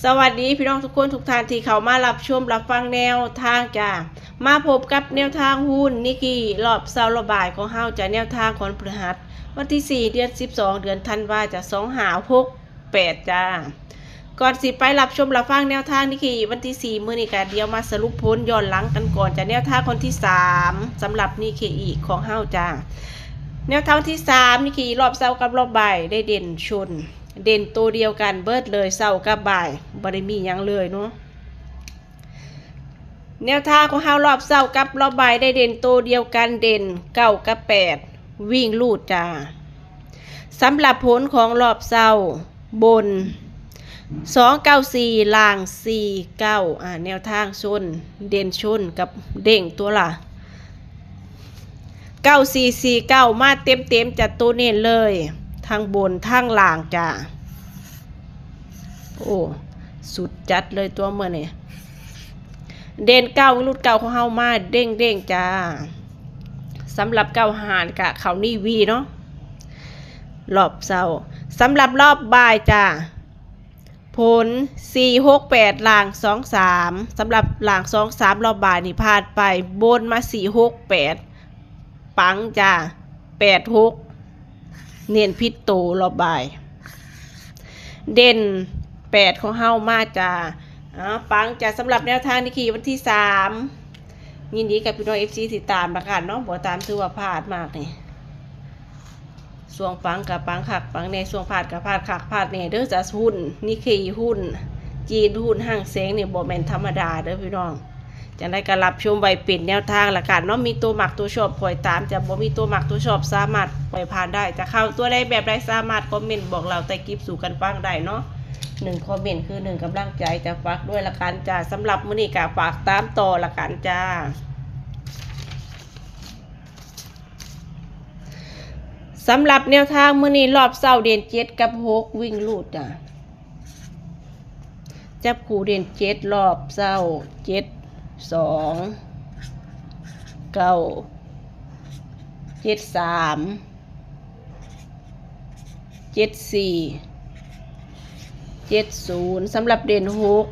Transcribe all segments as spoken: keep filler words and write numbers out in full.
สวัสดีพี่น้องทุกคนทุกท่านที่เข้ามารับชมรับฟังแนวทางจ้า มาพบกับแนวทางหุ้นนิกกี้รอบเช้ารอบบ่ายของเฮาจ้า แนวทางของพฤหัส วันที่สี่ เดือนสิบสอง เดือนธันวาจ้า สองห้าหกแปดจ้า ก่อนสิไปรับชมรับฟังแนวทางนิกกี้วันที่สี่มื้อนี้ก็เดี๋ยวมาสรุปผลย้อนหลังกันก่อนจ้า แนวทางคนที่สามสำหรับนิกกี้ของเฮาจ้า แนวทางที่สามนิกกี้รอบเช้ากับรอบบ่ายได้เด่นชน เด่นตัวเดียวกันเบิดเลยเช้ากับบ่าย บ่ได้มีหยังเลยเนาะ แนวทางของเฮารอบเช้ากับรอบบ่ายได้เด่นตัวเดียวกัน เด่นเก้ากับแปด วิ่งรูดจ้า สำหรับผลของรอบเช้า บน สองเก้าสี่ ล่าง สี่เก้า อ่า แนวทางชน เด่นชนกับเด่งตัวละ เก้าสี่สี่เก้า มาเต็มๆ จัดตัวเน้นเลย ทั้งบนทั้งล่างจ้า โอ้ สุดจัดเลยตัวเมื่อนี่ เด่นเก้า รุ่นเก้าของเฮามาเด้งๆ จ้า สำหรับเก้าหารกะเขานี่วีเนาะ รอบเช้า สำหรับรอบบ่ายจ้า ผล สี่หกแปด ล่าง สองสาม สำหรับล่าง สองสาม รอบบ่ายนี่พลาดไป บนมา สี่หกแปด ปังจ้า แปดหก เน้นผิดโตรอบบ่าย เด่น แปด ของเฮามาจ้า เอาปังจ้า สำหรับแนวทางนิกกี้วันที่สาม ยินดีกับพี่น้อง เอฟซี ที่ตามละกันเนาะ บ่ตามถือว่าพลาดมากนี่ ช่วงปังกับปังคักปังแน่ ช่วงพลาดกับพลาดคักพลาดแน่เด้อจ้า หุ้นนิกกี้ หุ้นจีน หุ้นฮังเซ็งนี่บ่แม่นธรรมดาเด้อพี่น้อง จังใดก็รับชมไว้เป็นแนวทางละกันเนาะ มีตัวมักตัวชอบคอยตามจ้า บ่มีตัวมักตัวชอบสามารถปล่อยผ่านได้ จะเข้าตัวใดแบบใดสามารถคอมเมนต์บอกเล่าใต้คลิปสู่กันฟังได้เนาะ หนึ่งคอมเมนต์คือหนึ่งกำลังใจจ้า ฝากด้วยละกันจ้า สำหรับมื้อนี้ก็ฝากตามต่อละกันจ้า สำหรับแนวทางมื้อนี้รอบเช้าเด่นเจ็ดกับหก วิ่งรูดจ้ะ จับคู่เด่นเจ็ดรอบเช้า เจ็ดสอง เก้า เจ็ดสาม เจ็ดสี่ เจ็ดศูนย์ สำหรับเด่นหก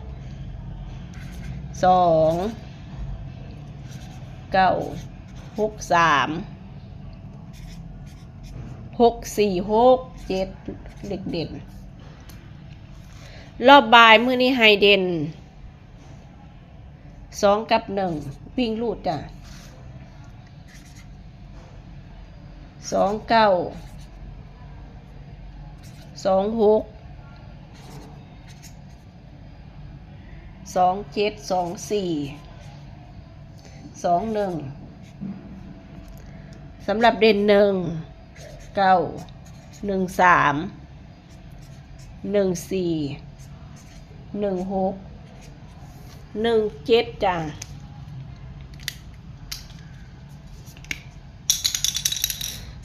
สอง เก้า หกสาม หกสี่ หกเจ็ด เลขเด่น รอบบ่ายมื้อนี้ให้เด่น สองกับหนึ่ง วิ่งรูดจ้ะ สองเก้า สองหก สองเจ็ด สองสี่ สองหนึ่ง สำหรับเด่นหนึ่ง เก้า หนึ่งสาม หนึ่งสี่ หนึ่งหก หนึ่งเจ็ดจ้ะ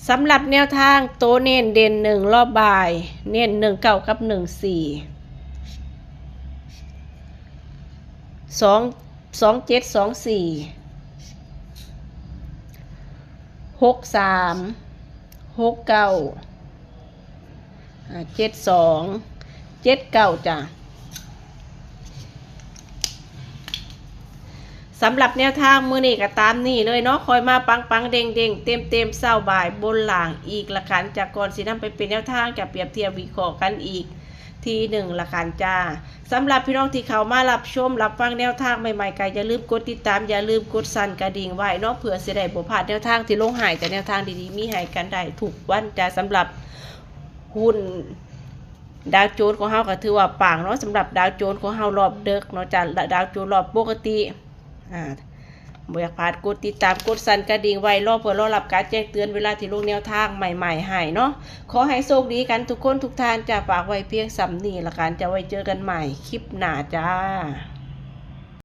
สำหรับแนวทางโตเน้นเด่นหนึ่งรอบบ่าย เน้นหนึ่งเก้ากับหนึ่งสี่ สอง สองเจ็ด สองสี่ หกสาม หกเก้า อ่า เจ็ดสอง เจ็ดเก้าจ้ะ สำหรับแนวทางมื้อนี้ก็ตามนี้เลยเนาะ คอยมาปังปังๆ เด้งเด้งๆ เต็มเต็มๆ เช้าบ่ายบนล่างอีกละกันจ้ะ ก่อนสินำไปเป็นแนวทางจะเปรียบเทียบวิเคราะห์กันอีกทีหนึ่งละกันจ้า สำหรับพี่น้องที่เข้ามารับชมรับฟังแนวทางใหม่ๆ ก็อย่าลืมกดติดตาม อย่าลืมกดสั่นกระดิ่งไว้เนาะ เพื่อสิได้บ่พลาดแนวทางที่ลงให้ แต่แนวทางดีๆ มีให้กันได้ทุกวันจ้า สำหรับหุ้นดาวโจนส์ของเฮาก็ถือว่าปังเนาะ สำหรับดาวโจนส์ของเฮารอบดึกเนาะจ้า ดาวโจนส์รอบปกติ อ่า บ่อยากพลาดกดติดตาม กดสั่นกระดิ่งไว้ รอเพื่อรอรับการแจ้งเตือนเวลาที่ลงแนวทางใหม่ๆ ให้เนาะ ขอให้โชคดีกันทุกคนทุกท่านจ้า ฝากไว้เพียงส่ำนี้ละกันจ้า ไว้เจอกันใหม่คลิปหน้าจ้า